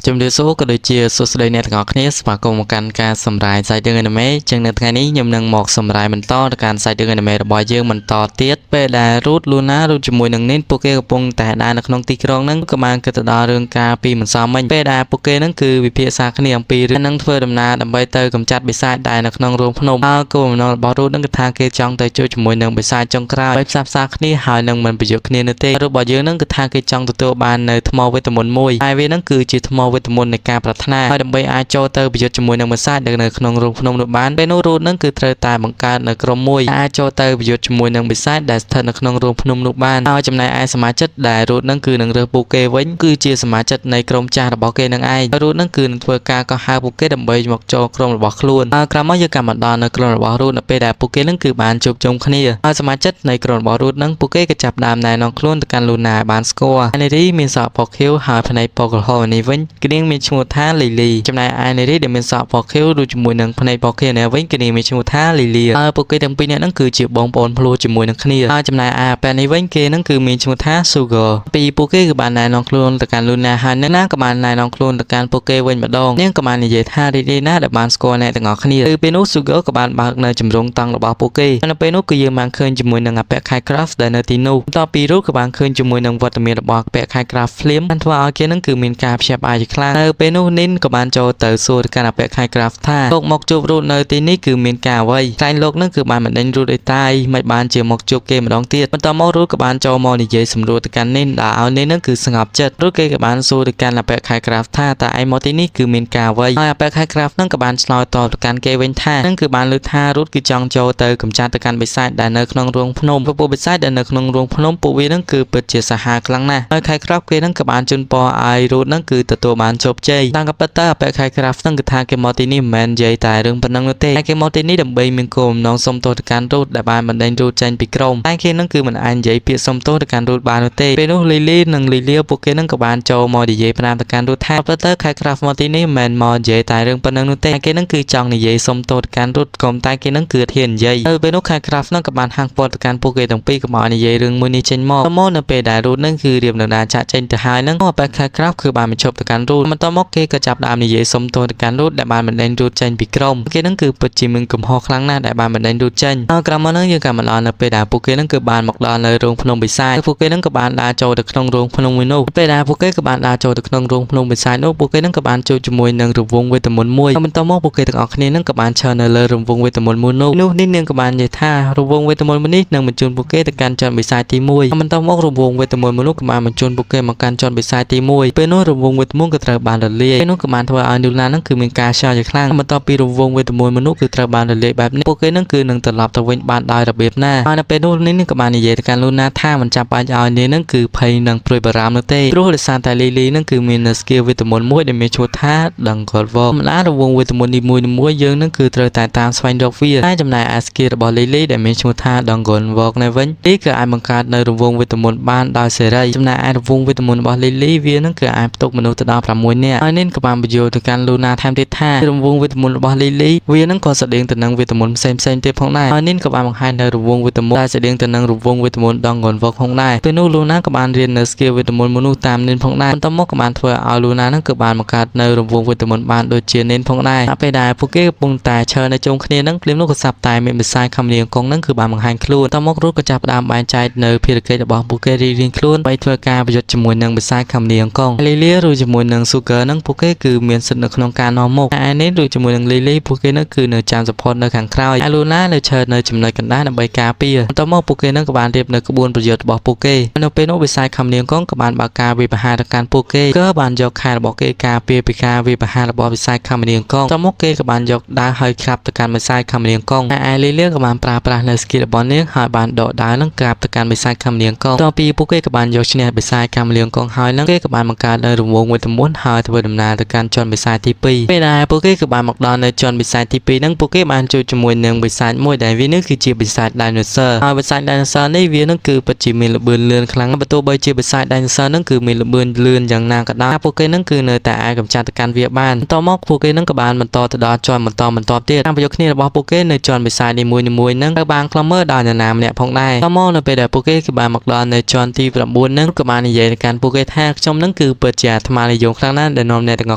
ជំរាបសួរក៏ដូចជាសួស្តីអ្នកទាំងអស់គ្នាស្វាគមន៍មកកាន់ការសម្រាយសាច់រឿង anime ចឹងនៅថ្ងៃនេះខ្ញុំនឹងមកសម្រាយបន្តទៅកាន់សាច់រឿង anime របស់យើងបន្តទៀតពេលដែល Ruth Luna រួចជាមួយនឹង Nin ពួកគេកំពុងតែដើរនៅក្នុងទីក្រុងហ្នឹងក៏បានគិតទៅដល់រឿងការពីមិនសមមិញពេលដែលពួកគេហ្នឹងគឺវិភាសាគ្នាអំពីរឿងនឹងធ្វើដំណើរដើម្បីទៅកម្ចាត់បិសាចដែលនៅក្នុងរូងភ្នំហើយគោលបំណងរបស់ Ruth ហ្នឹងគឺថាគេចង់ទៅជួយជាមួយនឹងបិសាចចុងក្រោយបែបផ្សះផ្សាគ្នាហើយនឹងមិនប្រយុទ្ធគ្នានោះទេរបស់យើងហ្នឹងគឺថាគេចង់ទទួលបាននៅថ្មវេទមន្តមួយហើយវាហ្នឹងគឺជាថ្មវេទមន្តនៃការប្រាថ្នាហើយដើម្បីអាចចូលទៅប្រយុទ្ធជាមួយនឹងបិសាចដែលនៅក្នុងរូងភ្នំនោះបានពេលនោះរូតនឹងគឺត្រូវតែបង្កើតនៅក្រុមមួយអាចចូលទៅប្រយុទ្ធជាមួយនឹងបិសាចដែលស្ថិតនៅក្នុងរូងភ្នំនោះបានហើយចំណែកឯសមាជិកដែលរូតនឹងគឺនឹងរើសពួកគេវិញគឺជាសមាជិកនៃក្រុមចាស់របស់គេនឹងឯងហើយរូតនឹងគឺនឹងធ្វើការកោះហៅពួកគេដើម្បីមកចូលក្រុមរបស់ខ្លួនហើយក្រោយមកយើងក៏មកដល់នៅក្រុមរបស់រូតនៅពេលដែលពួកគេនឹងគឺបានជួបជុំគ្នាហើយសមាជិកនៃក្រុមរបស់រូតនឹងពួកគេក៏ចាប់ដើមណែនាំខ្លួនទៅកាន់លូណាបានស្គាល់អានេរីមានសក់ពណ៌ខៀវហើយភ្នែកពណ៌ក្រហមនេះវិញគនាងមានឈ្មោះថាលីលីចំណែកឯនារីដែលមានសក់ពណ៌ខៀវឬជាមួយនឹងភ្នែកពណ៌ខៀវនេះវិញគនាងមានឈ្មោះថាលីលីហើយពួកគេទាំងពីរនាក់ហ្នឹងគឺជាបងប្អូនភ្លោះជាមួយនឹងគ្នាហើយចំណែកឯអាប៉ែនេះវិញគេហ្នឹងគឺមានឈ្មោះថា Sugar ពីពួកគេគឺបានណែនាំខ្លួនទៅកាន់លូណាហើយណាក៏បានណែនាំខ្លួនទៅកាន់ពួកគេវិញម្ដងនាងក៏បាននិយាយថារីករាយណាស់ដែលបានស្គាល់អ្នកទាំងអស់គ្នាគឺពេលនោះ Sugar ក៏បានបើកនៅជំរងតង់របស់ពួកគេហើយនៅពេលនោះគឺយើងបានឃើញជាមួយនឹងអាពាក់ខែ Craft ដែលនៅទីនោះបន្ទាប់ពីរូបក៏បានឃើញជាមួយនឹងវត្តមានរបស់អាពាក់ខែ Craft ភ្លាមបានធ្វើឲ្យគេនឹងគឺមានការភ្ញាក់ផ្អើលជាខ្លាំងនៅពេលនោះនីនក៏បានចូលទៅសួរទៅកាន់អាពាក់ខែ Craft ថាលោកមកជួបរូតនៅទីនេះគឺមានការអ្វីតែលោកនឹងគឺបានបណ្ដេញរូតឲ្យតាយមិនបានជាមកជួបគេម្ដងទៀតបន្តមករូតក៏បានចូលមកនិយាយសម្រួលទៅកាន់នីនដែលឲ្យនីននឹងគឺស្ងប់ចិត្តរូតគេក៏បានសួរទៅកាន់អាពាក់ខែ Craft ថាតើឯងមកទីនេះគឺមានការអ្វីហើយអាពាក់ខែ Craft នឹងក៏បានឆ្លើយតបទៅកាន់គេវិញថានឹងគឺបានលើកថារូតគឺចង់ចូលទៅកម្ចាត់ទៅកាន់បិសាចដែលនៅក្នុងរូងភ្នំព្រោះបិសាចដែលនៅក្នុងរូងភ្នំពួកវានឹងគឺពិតជាសាហាវខ្លាំងណាស់ហើយខែ Craft គេនឹងក៏បានជូនពរឲ្យរូតនឹងគឺទទួលបានជោគជ័យតាមក៏ពិតទៅអាពាក់ខែ Craft នឹងគឺថាគេមកទីនេះមិនមែននិយាយតែរឿងប៉ុណ្ណឹងនោះទេតែគេមកទីនេះដើម្បីមានគោលបំណងសុំទោសទៅកាន់រូតដែលបានបណ្ដេញរូតចេញពីក្រុមតែគេនឹងគឺមិនអាចនិយាយពាក្យសុំទោសទៅកាន់រូតបាននោះទេពេលនោះលីលីនិងលីលាពួកគេនឹងក៏បានចូលមកនិយាយផ្ដាំទៅកាន់រូតថាពិតទៅខែ Craft មកទីនេះមិនមែនមកនិយាយតែរឿងប៉ុណ្ណឹងនោះទេគេនឹងគឺចង់និយាយសុំទោសទៅកាន់រូតក៏តែគេនឹងគឺហ៊ាននិយាយនៅពេលនោះខែ Craft នឹងក៏បានហាំងពាត់ទៅកាន់ពួកគេទាំងពីរកុំឲ្យនិយាយរឿងមួយនេះចេញមកមកនៅពេលដែលរូតនឹងគឺរៀបនឹងដាចាក់ចេញទៅហើយនឹងពេលខែ Craft គឺបានបញ្ឈប់ទៅកាន់រូតបន្តមកគេក៏ចាប់ដើមនិយាយសុំទោសទៅកាន់រូតដែលបានបណ្ដេញរូតចេញពីក្រុមគេនឹងគឺពិតជាមានកំហុសខ្លាំងណាស់ដែលបានបណ្ដេញរូតចេញហើយក្រោយមកនឹងយើងក៏មកដល់នៅពេលដែលពួកគេនឹងគឺបានមកដល់នៅរោងភ្នំបិសាចពួកគេនឹងក៏បានដើរចូលទៅក្នុងរោងភ្នំមួយនោះពេលដែលពួកគេក៏បានដើរចូលទៅក្នុងរោងភ្នំបិសាចនោះពួកគេនឹងក៏បានជួបជាមួយនឹងរង្វង់វេទមន្តមួយហើយបន្តមកពួកគេទាំងអស់គ្នានឹងក៏បានឈរនៅលើរង្វង់វេទមន្តមួយនោះនេះនាងក៏បាននិយាយថារង្វង់វេទមន្តមួយនេះនឹងបញ្ជូនពួកគេទៅកាន់ចន្ទបិសាចទី1ហើយបន្តមករង្វង់វេទមន្តមួយនោះក៏បានបញ្ជូនពួកគេមកកាន់ចន្ទបិសាចទី1ពេលនោះរង្វង់វេទមន្តក៏ត្រូវបានរលាយពេលនោះក៏បានធ្វើឲ្យនូឡានឹងគឺមានការខ្យល់ជាខ្លាំងបន្ទាប់ពីរង្វង់វេទមន្តមនុស្សគឺត្រូវបានរលាយបែបនេះពួកគេនឹងគឺនឹងត្រឡប់ទៅវិញបានដោយរបៀបណាហើយនៅពេលនោះនេះក៏បាននិយាយទៅកាន់លូណាថាមិនចាំបាច់ឲ្យនាងនឹងគឺភ័យនឹងព្រួយបារម្ភនោះទេព្រោះដោយសារតែលីលីនឹងគឺមាននៅ skill វេទមន្តមួយដែលមានឈ្មោះថាដង្កលវកម្លារង្វង់វេទមន្តនីមួយៗយើងនឹងគឺត្រូវតែតាមស្វែងរកវាតែចំណែកឯ skill របស់លីលីដែលមានឈ្មោះថាដង្កលវកនេះវិញនេះគឺអាចបង្កើតនៅរង្វង់វេទមន្តបានដោយសេរីចំណែកឯរង្វង់វេទមន្តរបស់លីលីវានឹងគឺអាចផ្ទុកមនុស្សទៅដល់6នាក់ហើយនេះក៏បានបញ្យល់ទៅកាន់លូណាថែមទៀតថារង្វង់វេទមន្តរបស់លីលីវានឹងក៏ស្តៀងទៅនឹងវេទមន្តផ្សេងៗទៀតផងដែរហើយនេះក៏បានបង្ហាញនៅរង្វង់វេទមន្តដែលស្តៀងទៅនឹងរង្វង់វេទមន្តដងកនវកផងដែរពេលនោះលូណាក៏បានរៀននៅ skill វេទមន្តមនុស្សតាមនីនផងដែរបន្ទាប់មកក៏បានធ្វើឲ្យលូណានឹងគឺបានបង្កើតនៅរង្វង់វេទមន្តបានដូចជានីនផងដែរពេលដែលពួកគេកំពុងតែឈរនៅជុំគ្នានឹងភ្លាមនោះក៏សាប់តែមានបិសាចខំនាងកងនឹងគឺបានបង្ហាញខ្លួនបន្ទាប់មករូតក៏ចាប់ផ្ដើមបែងចែកនៅភារកិច្ចរបស់ពួកគេរៀងៗខ្លួនបីធ្វើការប្រយុទ្ធជាមួយនឹងបិសាចខំនាងកងលីលីឬជាមួយនឹង Sugar នឹងពួកគេគឺមានសិទ្ធិនៅក្នុងការនាំមុខឯនេះឬជាមួយនឹងលីលីពួកគេនឹងគឺនៅចាំ support នៅខាងក្រោយឯលូណានៅឈរនៅចំណុចកណ្ដាលដើម្បីការពារបន្ទាប់មកពួកគេនឹងក៏បានរៀបនៅក្បួនប្រយុទ្ធរបស់ពួកគេនៅពេលនោះបិសាចខំនាងកងក៏បានបើកការវាយប្រហារទៅកាន់ពួកគេក៏បានយកខែរបស់គេការពារពីការវាយប្រហាររបស់បិសាចខំនាងកងបន្ទាប់មកគេក៏បានយកដាវហើយក្រាបទៅកាន់បិសាចខំនាងកងឯលីលីក៏បានប្រើប្រាស់នៅ skill របស់នាងហើយបានដកដាវនឹងក្រាបទៅកាន់បិសាចខំនាងកងតពីពួកគេក៏បានយកឈ្នះបិសាចខំនាងកងហើយនឹងគេក៏បានបង្កើតនៅរង្វង់វេទមន្តហើយធ្វើដំណើរទៅកាន់ចន្ទបិសាចទី2ពេលដែលពួកគេក៏បានមកដល់នៅចន្ទបិសាចទី2ហ្នឹងពួកគេបានជួបជាមួយនឹងបិសាចមួយដែលវានេះគឺជាបិសាច Dinosaur ហើយបិសាច Dinosaur នេះវានឹងគឺពិតជាមានល្បឿនលឿនខ្លាំងបើទោះបីជាបិសាច Dinosaur ហ្នឹងគឺមានល្បឿនលឿនយ៉ាងណាក៏ដោយពួកគេនឹងគឺនៅតែអាចកម្ចាត់ទៅកាន់វាបានបន្តមកពួកគេនឹងក៏បានបន្តទៅដល់ជាន់បន្តបន្តទៀតតាមប្រយោគគ្នារបស់ពួកគេនៅជាន់បិសាចនីមួយៗហ្នឹងត្រូវបានខ្លំមើលដោយនរណាម្នាក់ផងដែរតមកនៅពេលដែលពួកគេគឺបានមកដល់នៅជាន់ទី9ហ្នឹងក៏បាននិយាយទៅកាន់ពួកគេថាខ្ញុំនឹងគឺពិតជាអាត្មានិយម មខ្លាំងណាស់ដែលនាំអ្នកទាំងអ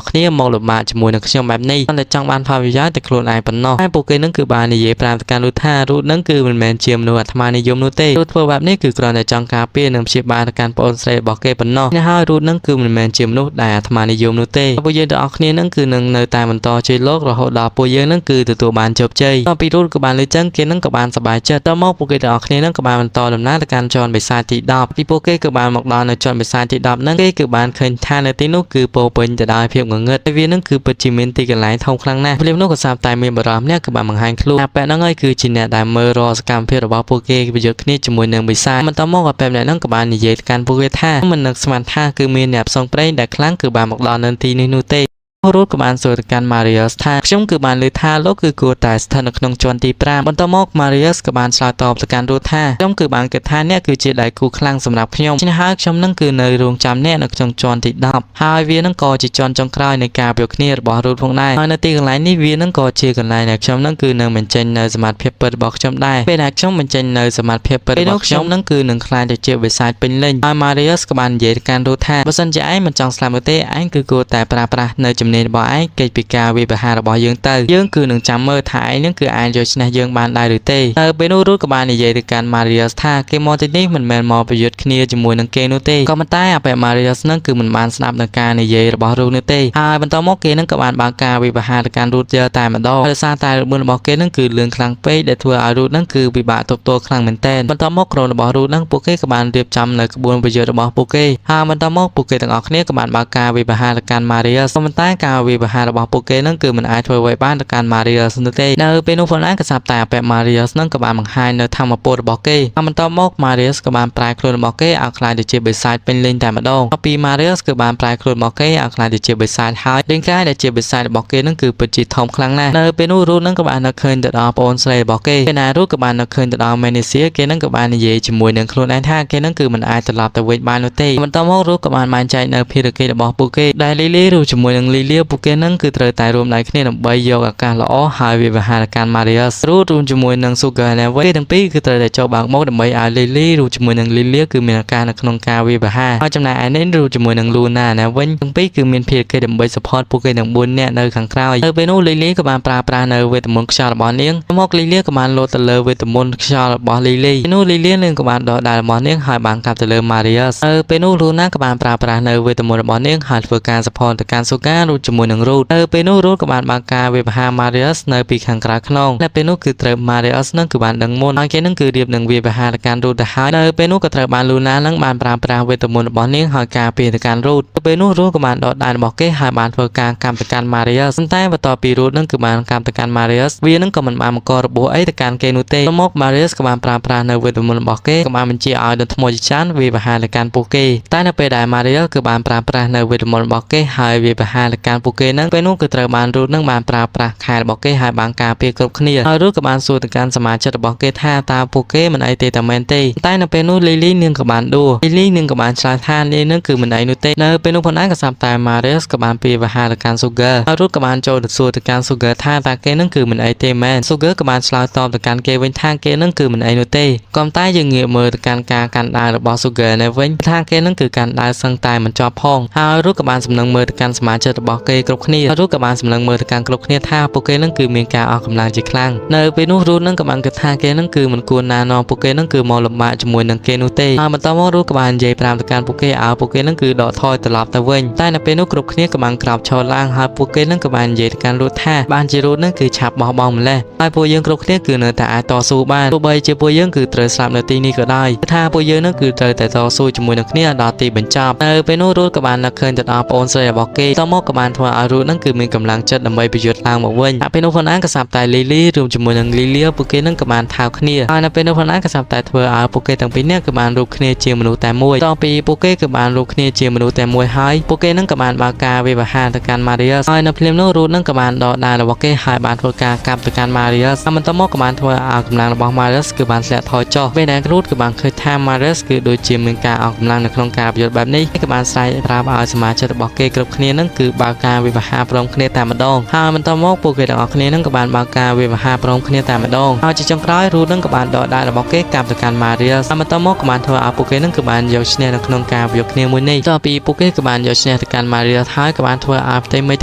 ស់គ្នាមកលំបាកជាមួយនឹងខ្ញុំបែបនេះតែចង់បានផលប្រយោជន៍តែខ្លួនឯងប៉ុណ្ណោះហើយពួកគេនឹងគឺបាននិយាយប្រាប់ទៅកាន់រូតថារូតនឹងគឺមិនមែនជាមនុស្សអាត្មានិយមនោះទេរូតធ្វើបែបនេះគឺគ្រាន់តែចង់ការពារនិងព្យាបាលទៅកាន់ប្អូនស្រីរបស់គេប៉ុណ្ណោះហើយរូតនឹងគឺមិនមែនជាមនុស្សដែលអាត្មានិយមនោះទេពួកយើងទាំងអស់គ្នានឹងគឺនឹងនៅតែបន្តជួយលោករហូតដល់ពួកយើងនឹងគឺទទួលបានជោគជ័យដល់ពីរូតក៏បានលើចឹងគេនឹងក៏បានសប្បាយចិត្តតមកពួកគេទាំងអស់គ្នានឹងក៏បានបន្តដំណើរទៅកាន់ជាន់បិសាចទី10ពីពួកគេក៏បានមកដល់នៅជាន់បិសាចទី10ហ្នឹងគេគឺបានឃើញថានៅទីនោះគឺពោពេញទៅដោយភាពងងឹតហើយវានឹងគឺពិតជាមានទីកន្លែងធំខ្លាំងណាស់ភ្លាមនោះក៏ស្រាប់តែមានបរិសម្នាក់ក៏បានបង្ហាញខ្លួនអាប៉ែហ្នឹងហើយគឺជាអ្នកដែលមើលរាល់សកម្មភាពរបស់ពួកគេប្រយុទ្ធគ្នាជាមួយនឹងបិសាចបន្តមកអាប៉ែម្នាក់ហ្នឹងក៏បាននិយាយទៅកាន់ពួកគេថាមិននឹកស្មានថាគឺមានអ្នកផ្សងព្រេងដែលខ្លាំងគឺបានមកដល់នៅទីនេះនោះទេរូតក៏បានសួរទៅកាន់ Marius ថាខ្ញុំគឺបានលើថាលោកគឺគួរតែស្ថិតនៅក្នុងជាន់ទី5បន្ទាប់មក Marius ក៏បានឆ្លើយតបទៅកាន់រូតថាខ្ញុំគឺបានគិតថាអ្នកគឺជាដៃគូខ្លាំងសម្រាប់ខ្ញុំដូច្នេះហើយខ្ញុំនឹងគឺនៅរងចាំអ្នកនៅក្នុងជាន់ទី10ហើយវានឹងក៏ជាជាន់ចុងក្រោយនៃការប្រយុទ្ធគ្នារបស់រូតផងដែរហើយនៅទីកន្លែងនេះវានឹងក៏ជាកន្លែងដែលខ្ញុំនឹងគឺនឹងបញ្ចេញនៅសមត្ថភាពពិតរបស់ខ្ញុំដែរពេលដែលខ្ញុំបញ្ចេញនៅសមត្ថភាពពិតរបស់ខ្ញុំនឹងគឺនឹងក្លាយទៅជាបិសាចពេញលេញហើយ Marius ក៏បាននិយាយទៅកាន់រូតថាបើសិនជាឯងមិនចង់ស្លាប់ទេឯងគឺគួរតែប្រើប្រាស់នៅជំនាញរបស់ឯងគេចពីការវាយប្រហាររបស់យើងទៅយើងគឺនឹងចាំមើលថាឯងនឹងគឺអាចយកឈ្នះយើងបានដែរឬទេហើយពេលនោះរូតក៏បាននិយាយទៅកាន់ Marius ថាគេមកទីនេះមិនមែនមកប្រយុទ្ធគ្នាជាមួយនឹងគេនោះទេក៏ប៉ុន្តែអាប៉ែ Marius នឹងគឺមិនបានស្ដាប់នឹងការនិយាយរបស់រូតនោះទេហើយបន្តមកគេនឹងក៏បានបើកការវាយប្រហារទៅកាន់រូតយកតែម្ដងដោយសារតែរបួសរបស់គេនឹងគឺលឿនខ្លាំងពេកដែលធ្វើឲ្យរូតនឹងគឺពិបាកទប់ទល់ខ្លាំងមែនទែនបន្តមកក្រុមរបស់រូតនឹងពួកគេក៏បានរៀបចំនៅក្បួនប្រយុទ្ធរបស់ពួកគេហើយបន្តមកពួកគេទាំងអស់គ្នាក៏បានបើកការវាយប្រហារទៅកាន់ Marius ប៉ុន្តែការវាយប្រហាររបស់ពួកគេនឹងគឺមិនអាចធ្វើអ្វីបានទៅកាន់ Marius នោះទេនៅពេលនោះផងដែរក៏ស្រាប់តែអាប៉ែ Marius នឹងក៏បានបង្ហាញនៅធម៌ពលរបស់គេហើយបន្តមក Marius ក៏បានប្រែខ្លួនរបស់គេឲ្យក្លាយទៅជាបិសាចពេញលេញតែម្ដងពី Marius គឺបានប្រែខ្លួនរបស់គេឲ្យក្លាយទៅជាបិសាចហើយរាងកាយដែលជាបិសាចរបស់គេនឹងគឺពិតជាធំខ្លាំងណាស់នៅពេលនោះរូតនឹងក៏បាននឹកឃើញទៅដល់ប្អូនស្រីរបស់គេពេលណារូតក៏បាននឹកឃើញទៅដល់ Menesia គេនឹងក៏បាននិយាយជាមួយនឹងខ្លួនឯងថាគេនឹងគឺមិនអាចត្រឡប់ទៅវិញបាននោះទេបន្តមករូតក៏បានបែងចែកនៅភារកិច្ចរបស់ពួកគេដែល Lily រួមជាមួយនឹង Lilia ពួកគេនឹងគឺត្រូវតែរួមដៃគ្នាដើម្បីយកឱកាសល្អហើយវាយប្រហារកាន់ Marius រូតរួមជាមួយនឹង Sugar และវិញគេទាំងពីរគឺត្រូវតែចូលបើកមកដើម្បីឲ្យ Lily រួមជាមួយនឹង Lilia គឺមានឱកាសនៅក្នុងការវាយប្រហារហើយចំណែកឯនេះរួមជាមួយនឹង Luna และវិញទាំងពីរគឺមានភារកិច្ចដើម្បី support ពួកគេទាំង4នាក់នៅខាងក្រោយនៅពេលនោះ Lily ក៏បានប្រើប្រាស់នៅវេទមន្តខ្យល់របស់នាងមក Lilia ក៏បានលោតទៅលើវេទមន្តខ្យល់របស់ Lily ពេលនោះ Lilia នឹងក៏បានដកដៃរបស់នាងហើយបានកាប់ទៅលើ Marius នៅពេលនោះ Luna ក៏បានប្រើប្រាស់នៅវេទមន្តរបស់នាងហើយធ្វើការ support ទៅកាន់ Sugar រួមជាមួយនឹង Ruth នៅពេលនោះ Ruth ក៏បានបើកការវាយប្រហារ Marius នៅពីខាងក្រៅខ្នងនៅពេលនោះគឺត្រូវ Marius នឹងគឺបានដឹងមុនហើយគេនឹងគឺរៀបនឹងវាយប្រហារទៅកាន់ Ruth ទៅហើយនៅពេលនោះក៏ត្រូវបាន Luna នឹងបានប្រើប្រាស់វេទមន្តរបស់នាងហើយការពារទៅកាន់ Ruth នៅពេលនោះ Ruth ក៏បានដកដៃរបស់គេហើយបានធ្វើការកាំទៅកាន់ Marius ប៉ុន្តែបន្ទាប់ពី Ruth នឹងគឺបានកាំទៅកាន់ Marius វានឹងក៏មិនបានបង្ករបួសអីទៅកាន់គេនោះទេមក Marius ក៏បានប្រើប្រាស់នៅវេទមន្តរបស់គេក៏បានបញ្ជាឲ្យដុំថ្មជាច្រើនវាយប្រហារទៅកាន់ពួកគេតែនៅពេលដែល Marius គឺបានប្រើប្រាស់នៅវេទមន្តរបស់គេហើយវាយប្រហារទៅកាន់ពួកគេនឹងពេលនោះគឺត្រូវបាន Ruth នឹងបានប្រើប្រាស់ខែលរបស់គេហើយបានការពារគ្រប់គ្នាហើយ Ruth ក៏បានសួរទៅកាន់សមាជិករបស់គេថាតើពួកគេមិនអីទេតែមែនទេតែនៅពេលនោះ Lily នាងក៏បានដួល Lily នាងក៏បានឆ្លើយថានាងនឹងគឺមិនអីនោះទេនៅពេលនោះផងដែរក៏ស្រាប់តែ Marius ក៏បានពីប្រហារទៅកាន់ Sugar ហើយ Ruth ក៏បានចូលទៅសួរទៅកាន់ Sugar ថាតើគេនឹងគឺមិនអីទេមែន Sugar ក៏បានឆ្លើយតបទៅកាន់គេវិញថាគេនឹងគឺមិនអីនោះទេក៏តែយើងងាកមើលទៅកាន់ការកាន់ដាវរបស់ Sugar នេះវិញថាគេនឹងគឺកាន់ដាវសឹងតែមិនចប់ផងហើយ Ruth ក៏បានសម្លឹងមើលទៅកាន់សមាជិករបស់គេគ្រប់គ្នាហើយ Ruth ក៏បានសម្លឹងមើលទៅកាន់គ្រប់គ្នាថាពួកគេនឹងគឺមានការអស់កម្លាំងជាខ្លាំងនៅពេលនោះ Ruth នឹងក៏បានគិតថាគេនឹងគឺមិនគួរណានាំពួកគេនឹងគឺមកលំបាកជាមួយនឹងគេនោះទេហើយបន្តមក Ruth ក៏បាននិយាយប្រាប់ទៅកាន់ពួកគេឲ្យពួកគេនឹងគឺដកថយត្រឡប់ទៅវិញតែនៅពេលនោះគ្រប់គ្នាក៏បានក្រោកឈរឡើងហើយពួកគេនឹងក៏បាននិយាយទៅកាន់ Ruth ថាបានជា Ruth នឹងគឺឆាប់បោះបង់ម្លេះហើយពួកយើងគ្រប់គ្នាគឺនៅតែអាចតស៊ូបានទោះបីជាពួកយើងគឺត្រូវស្លាប់នៅទីនេះក៏ដោយថាពួកយើងនឹងគឺត្រូវតែតស៊ូជាមួយនឹងគ្នាដល់ទីបញ្ចប់នៅពេលនោះ Ruth ក៏បាននឹកឃើញទៅដល់ប្អូនស្រីរបស់គេតមកក៏បានធ្វើឲ្យ Ruth នឹងគឺមានកម្លាំងចិត្តដើម្បីប្រយុទ្ធឡើងមកវិញនៅពេលនោះផងដែរក៏ស្រាប់តែ Lily រួមជាមួយនឹង Lilia ពួកគេនឹងក៏បានថើបគ្នាហើយនៅពេលនោះផងដែរក៏ស្រាប់តែធ្វើឲ្យពួកគេទាំងពីរនាក់គឺបានរួមគ្នាជាមនុស្សតែមួយតពីពួកគេគឺបានរួមគ្នាជាមនុស្សតែមួយហើយពួកគេនឹងក៏បានបើកការវាយប្រហារទៅកាន់ Marius ហើយនៅភ្លាមនោះ Ruth នឹងក៏បានដកដៃរបស់គេហើយបានធ្វើការកាប់ទៅកាន់ Marius ហើយបន្តមកក៏បានធ្វើឲ្យកម្លាំងរបស់ Marius គឺបានធ្លាក់ថយចុះពេលដែល Ruth ក៏បានឃើញថា Marius គឺដូចជាមានការអស់កម្លាំងនៅក្នុងការប្រយុទ្ធបែបនេះក៏បានស្រែកប្រាប់ឲ្យសមាជិករបស់គេគ្រប់គ្នានឹងគឺបើក កការវិវាហាព្រមគ្នាតែម្ដងហើយបន្តមកពួកគេទាំងអស់គ្នានឹងក៏បានបើកការវិវាហាព្រមគ្នាតែម្ដងហើយជាចុងក្រោយរូតនឹងក៏បានដកដៃរបស់គេកាប់ទៅកាន់ Marius ហើយបន្តមកក៏បានធ្វើឲ្យពួកគេនឹងក៏បានយកឈ្នះនៅក្នុងការវាយគ្នាមួយនេះតទៅពីពួកគេក៏បានយកឈ្នះទៅកាន់ Marius ហើយក៏បានធ្វើឲ្យផ្ទៃមេឃ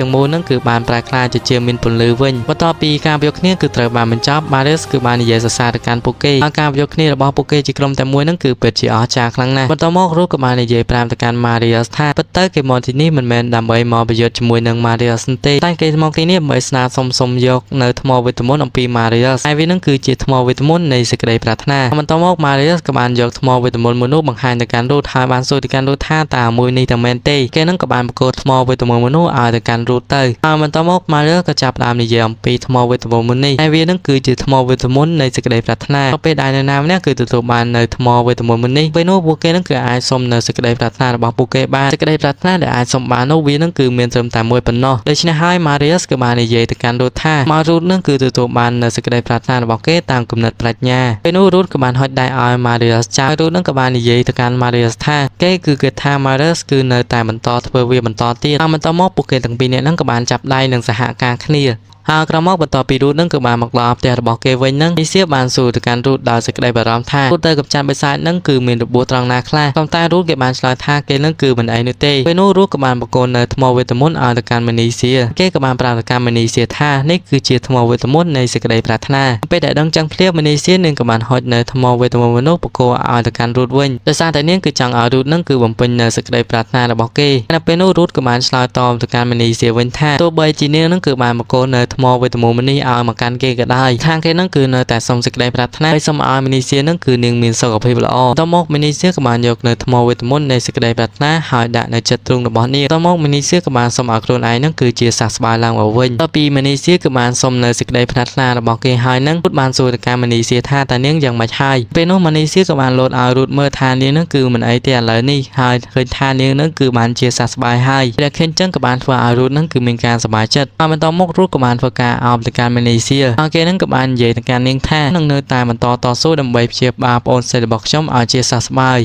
ទាំងមូលនឹងគឺបានប្រែក្លាយទៅជាមានពន្លឺវិញបន្ទាប់ពីការវាយគ្នាគឺត្រូវបានបញ្ចប់ Marius គឺបាននិយាយសរសើរទៅកាន់ពួកគេហើយការវាយគ្នារបស់ពួកគេជាក្រុមតែមួយនឹងគឺពិតជាអស្ចារ្យខ្លាំងណាស់បន្តមករូតក៏បាននិយាយប្រាប់ទៅកាន់ Marius ថាពិតទៅគេមកទីនេះមិនមែនដើម្បីមកប្រយុទ្ធជាមួយនឹង Marius ទេតែគេមកទីនេះដើម្បីស្នើសុំសុំយកនៅថ្មវេទមន្តអំពី Marius ហើយវានឹងគឺជាថ្មវេទមន្តនៃសេចក្តីប្រាថ្នាបន្តមក Marius ក៏បានយកថ្មវេទមន្តមួយនោះបង្ហាញទៅកាន់រូតហើយបានសួរទៅកាន់រូតថាតើមួយនេះតែមែនទេគេនឹងក៏បានប្រគល់ថ្មវេទមន្តមួយនោះឲ្យទៅកាន់រូតទៅហើយបន្តមក Marius ក៏ចាប់ផ្ដើមនិយាយអំពីថ្មវេទមន្តមួយនេះហើយវានឹងគឺជាថ្មវេទមន្តនៃសេចក្តីប្រាថ្នាពេលដែលនរណាម្នាក់គឺទទួលបាននៅថ្មវេទមន្តមួយនេះពេលនោះពួកគេនឹងគឺអាចសុំនៅសេចក្តីប្រាថ្នារបស់ពួកគេបានសេចក្តីប្រាថ្នាដែលអាចសុំបាននោះវានឹងគឺមានត្រឹមតែមួយប៉ុណ្ណោះដូច្នេះហើយ Marius ក៏បាននិយាយទៅកាន់រូតថាមករូតនឹងគឺទទួលបាននៅសេចក្តីប្រាថ្នារបស់គេតាមគំនិតប្រាជ្ញាពេលនោះរូតក៏បានហុចដៃឲ្យ Marius ចោលរូតនឹងក៏បាននិយាយទៅកាន់ Marius ថាគេគឺគិតថា Marius គឺនៅតែបន្តធ្វើវាបន្តទៀតហើយបន្តមកពួកគេទាំងពីរនាក់នឹងក៏បានចាប់ដៃនិងសហការគ្នាហើយក្រោយមកបន្ទាប់ពីរូតនឹងក៏បានមកដល់ផ្ទះរបស់គេវិញនឹងមីសៀបានសួរទៅកាន់រូតដោយសេចក្តីបារម្ភថារូតទៅកំចាត់បិសាចនឹងគឺមានរបួសត្រង់ណាខ្លះប៉ុន្តែរូតគេបានឆ្លើយថាគេនឹងគឺមិនអីនោះទេពេលនោះរូតក៏បានបកគោនៅថ្មវេទមន្តឲ្យទៅកាន់ម៉ានីសៀគេក៏បានប្រាប់ទៅកាន់ម៉ានីសៀថានេះគឺជាថ្មវេទមន្តនៃសេចក្តីប្រាថ្នាពេលដែលដឹងចឹងភ្លាមម៉ានីសៀនឹងក៏បានហុចនៅថ្មវេទមន្តនោះបកគោឲ្យទៅកាន់រូតវិញដោយសារតែនាងគឺចង់ឲ្យរូតនឹងគឺបំពេញនៅសេចក្តីប្រាថ្នារបស់គេនៅពេលនោះរូតក៏បានឆ្លើយតបទៅកាន់ម៉ានីសៀវិញថាទោះបីជានាងនឹងគឺបានបកគោនៅថ្មវេទមន្តនេះឲ្យមកកាន់គេក៏ដោយខាងគេនឹងគឺនៅតែសុំសេចក្តីប្រាថ្នាហើយសុំឲ្យម៉ានីសៀនឹងគឺនាងមានសុខភាពល្អតមកម៉ានីសៀក៏បានយកនៅថ្មវេទមន្តនៃសេចក្តីប្រាថ្នាហើយដាក់នៅចិត្តទ្រូងរបស់នាងតមកម៉ានីសៀក៏បានសុំឲ្យខ្លួនឯងនឹងគឺជាសះស្បើយឡើងមកវិញតពីម៉ានីសៀក៏បានសុំនៅសេចក្តីប្រាថ្នារបស់គេហើយនឹងរូតបានសួរទៅកាន់ម៉ានីសៀថាតើនាងយ៉ាងម៉េចហើយពេលនោះម៉ានីសៀក៏បានលោតឲ្យរូតមើលថានាងនឹងគឺមិនអីទេឥឡូវនេះហើយឃើញថានាងនឹងគឺបានជាសះស្បើយហើយដែលឃើញចឹងក៏បានធ្វើឲ្យរូតនឹងគឺមានការសប្បាយចិត្តហើយបន្តមករូតក៏បានធ្វើការអោបទៅកាន់ម៉ានីសៀហើយគេនឹងក៏បាននិយាយទៅកាន់នាងថានឹងនៅតែបន្តតស៊ូដើម្បីព្យាបាលប្អូនស្រីរបស់ខ្ញុំឲ្យជាសះស្បើយ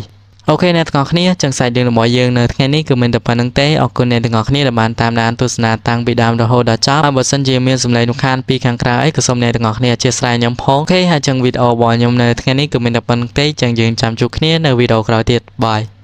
អូខេអ្នកទាំងអស់គ្នាចឹងសាច់រឿងរបស់យើងនៅថ្ងៃនេះគឺមានតែប៉ុណ្្នឹងទេអរគុណអ្នកទាំងអស់គ្នាដែលបានតាមដានទស្សនាតាំងពីដើមរហូតដល់ចប់ហើយបើសិនជាមានសំឡេងរំខានពីខាងក្រៅអីក៏សូមអ្នកទាំងអស់គ្នាអធ្យាស្រ័យខ្ញុំផងអូខេហើយចឹងវីដេអូរបស់ខ្ញុំនៅថ្ងៃនេះគឺមានតែប៉ុណ្្នឹងទេចឹងយើងចាំជួបគ្នានៅវីដេអូក្រោយទៀតបាយ។